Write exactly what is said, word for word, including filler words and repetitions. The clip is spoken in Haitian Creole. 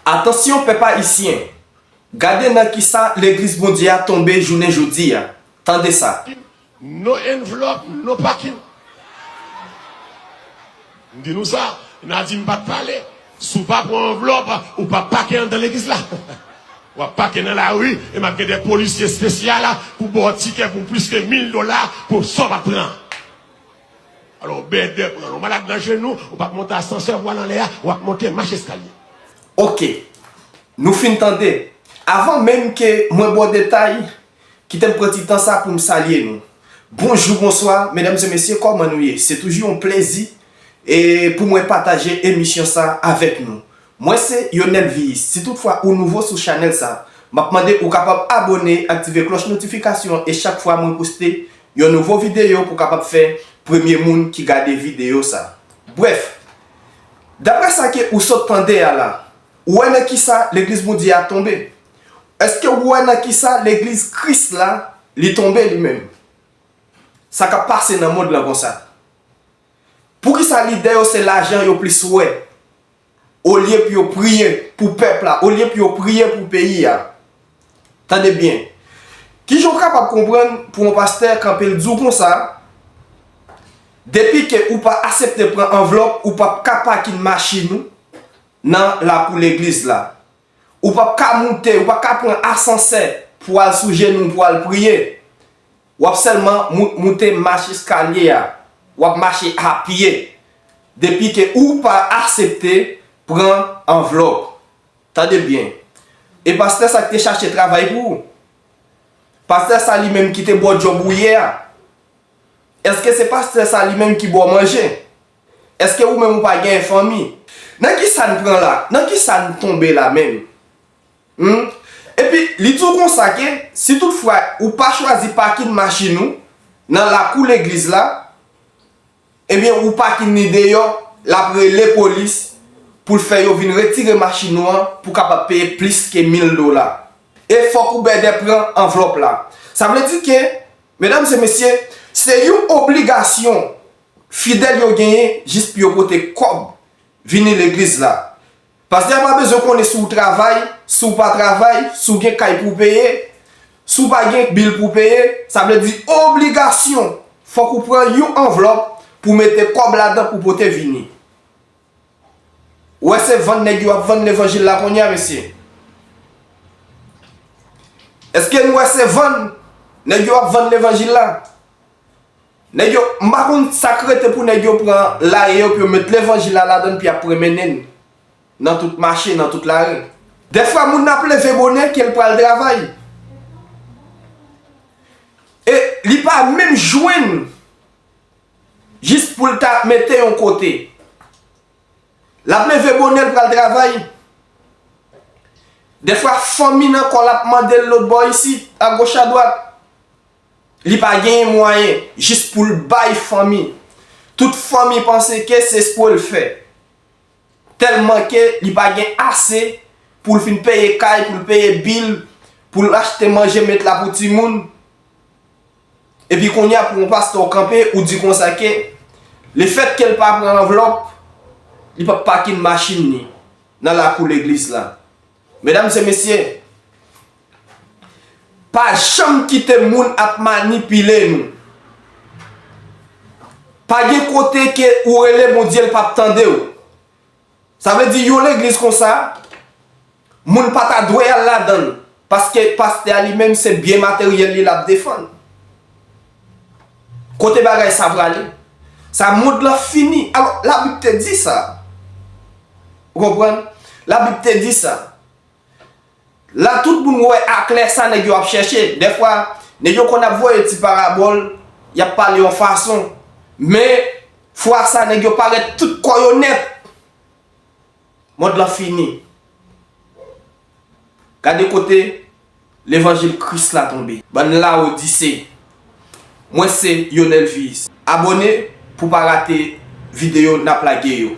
Atansyon pèp ayisyen, gade nan kisa legliz Bondye a tonbe jounen jodi a. Tande sa. No envelope, no parking. M di nou sa, n a di m pa t pale. Si w pa pran anvlòp, ou p ap pake anndan legliz la. W ap pake nan lari, e m ap gen de polisye espesyal pou ba w tikè pou plis ke mil dola pou sa w pa t pran. Alò, w bèdè pran l. Ou malad nan jenou, ou p ap monte asansè pou al anlè a, w ap monte mach eskalye. Oke, nou fin tande. Avan menm ke mwen ba w detay, kite m pran ti tan sa pou m salye nou. Bonjou, bonswa, medam e mesye, kòman nou ye? Se toujou yon plezi e pou mwen pataje emisyon sa avèk nou. Mwen se Yonel Viyis. Si toutfwa ou nouvo sou chanèl sa, m ap mande ou kapab abòne, aktive klòch notifikasyon e chak fwa mwen poste yon nouvo videyo pou kapab fè premye moun ki gade videyo sa. Brèf, daprè sa ke ou sot tande a la, ou wè nan kisa legliz Bondye a tonbe? Èske ou wè nan kisa legliz Kris la li tonbe li menm? Sa k ap pase nan mond lan konsa? Poukisa lidè yo se lajan yo plis wè? Olye pou yo priye pou pèp la, olye pou yo priye pou peyi a. Tande byen. Kijan w kapab konprann pou yon pastè kanpe l di w konsa, depi ke ou pa aksepte pran anvlòp, ou p ap ka pakin machin ou nan lakou legliz la? Ou p ap ka moute, ou p ap ka pran asansè pou al sou jenou w pou al priye. W ap sèlman mou- moute mach eskalye a. W ap mache a pye. Depi ke ou pa aksepte pran anvlòp. Tande byen. E pastè sa ki te chache travay pou ou? Pastè sa li menm ki te ba w djòb ou ye a? Èske se pastè sa li menm ki ba w manje? Èske ou menm ou pa gen fanmi? Nan kisa n pran la? Nan kisa n tonbe la menm? Hmm? Epi, li di w konsa ke si toutfwa ou pa chwazi pakin machin ou nan lakou legliz la, ebyen ou pakin li deyò, l ap rele polis pou l fè yo vin retire machin ou an pou kapab peye plis ke mil dola. E fòk ou bèdè pran anvlòp la. Sa vle di ke, medam e mesye, se yon obligasyon fidèl yo genyen jis pou yo pote kòb vini legliz la. Pastè a pa bezwen konnen si w travay, si w pa travay, si w gen kay pou w peye, si w pa gen bil pou w peye, sa vle di obligasyon, fòk ou pran yon anvlòp pou w mete kòb ladan pou w pote vini. Ou wè se vann nèg yo ap vann levanjil la kounye a, mesye? Èske nou wè se vann nèg yo ap vann levanjil la? Nèg yo, m pa konn sa k rete pou nèg yo pran lari yo pou yo met levanjil la ladan l pou y ap pran mennen n nan tout mache, nan tout lari. Dèfwa moun nan ap leve bonè ke l pral travay. E li pa menm jwenn jis pou l ta mete yon kote. L ap leve bonè l pral travay. Dèfwa fanmi nan kò l ap mande l lòt bò isit, agoch adwat. Li pa genyen mwayen jis pou l bay fanmi. Tout fanmi panse ke se spo l fè. Tèlman ke li pa gen ase pou l fin peye kay, pou l peye bil, pou l achte manje met la pou timoun. Epi kounye a pou yon pastè w kanpe, ou di konsa ke lefèt ke l pa pran anvlòp, li p ap pakin machin li nan lakou legliz la. Medam e mesye, pa janm kite moun ap manipile nou. Pa gen kote ke ou rele Bondye l p ap tande w. Sa vle di yon legliz konsa, moun pa ta dwe al ladan l, paske pastè a li menm se byen materyèl li l ap defann. Kote bagay sa prale? Sa mond lan fini. Alò, Labib te di sa. Ou konprann? Labib te di sa. La tout moun wè aklè sa nèg yo ap chèche. Dèfwa, nèg yo konn ap voye ti parabòl, y ap pale yon fason. Men, fwa sa nèg yo parèt tout kò yo nèt. Mond lan fini. Gade kote levanjil Kris la tonbe. Bann Lawodise. Mwen se Yonel Viyis. Abòne pou pa rate videyo n ap lage yo.